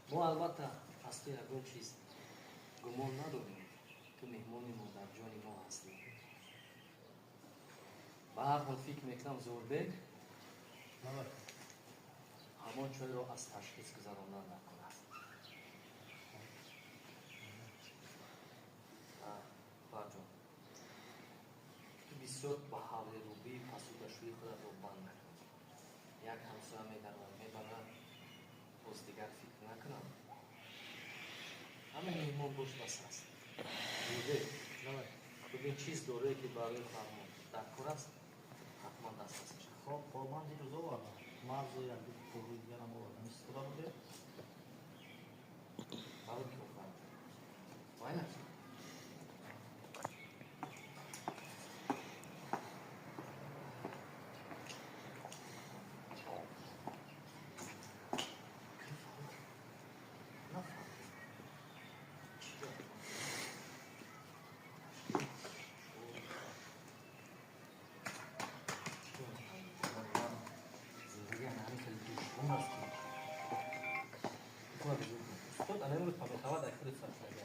Мо албатта аз ту ягон чиз гумон надорем, ту меҳмони модарҷони мо ҳастӣ. Ба ҳар ҳол, фикр мекунам, Зурбек ҳамон чойро аз ташхис гузарондан дар кор аст. Хоҳарҷон, ту бисёр ба ҳавлирӯбии пасудашӯи худатро банд накун. Як ҳамсоя медарад, мебарад, боз дигар фикр накунам. Ҳамин меҳмон бош, бас аст. Зурбек, бибин, чиз дорое, ки барои фармон дар кор аст, ҳатман дастрас мешавад. Хоб, хоб, ман дирӯз овардам. Мағзу як доруи дигарам овардам. Истифода бурдед? Барои ки, хоҳарҷон, майнаш. Нафаҳмидам. Чӣ дар кор? Чӣ зиндагӣ ҳамин хеле душвор аст, ки Устод, ана имрӯз памятавад, ай худи саршаги.